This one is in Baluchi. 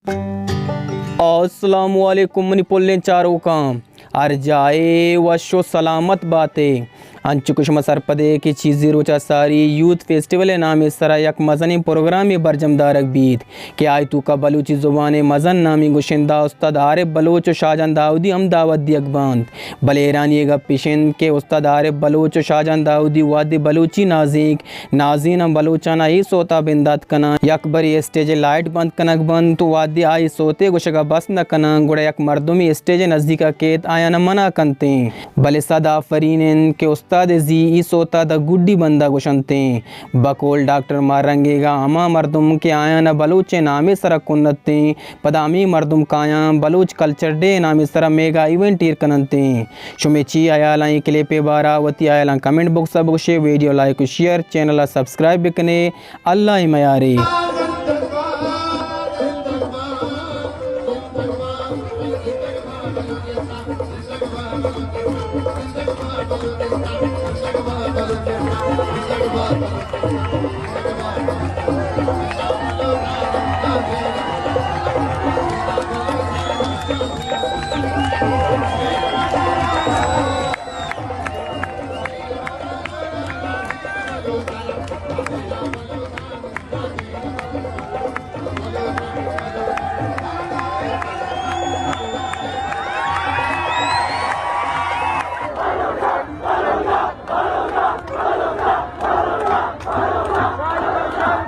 السلام علیکم منی پلیں چاروکاں، ہر جاہے وش و سلامت باتے۔ انچو کہ شما سرپدے کہ چیزی روچا ساری یوتھ فیسٹیول ءِ نامے سرا یک مزنیں پروگرامے برجم دارگ بیت کہ آئی توکا بلوچی زبان ءِ مزن نامیں گشندہ استاد عارف بلوچ و شاہجان داؤدی ہم دعوت دیگ بنت، بلے حیرانی ءِ گپ اش انت کہ استاد عارف بلوچ و شاہجان داؤدی وہدے بلوچی نازینک نازیناں بلوچانا اے سوتا بندات کناں، یک برے اسٹیج ءِ لائٹ بند کنگ بنت و وہدے آ اے سوتے گوشگا بس نہ کناں، گڑا یک مردمے اسٹیج ءِ نزیکا کیت آیانا منع کنتیں۔ بلے صد آفرین انت کہ استاد ءِ زی اے سوتا داں گڈی بندا گوشنتیں۔ بقول ڈاکٹر ماہ رنگیگا ہما مردم کہ آیانا بلوچ ءِ نامے سرا کنتیں، پدا ہمے مردم کایاں بلوچ کلچر ڈے ءِ نامے سرا میگا ایونٹ ایر کننتیں۔ شمے چی ہیالاں اے کلپ ءِ بارا؟ وتی ہیالاں کمنٹ باکس ءَ بگوشے، ویڈیو لائک و شیئر، چینل ءَ سبسکرائب بکنے۔ اللہ ءِ میارے۔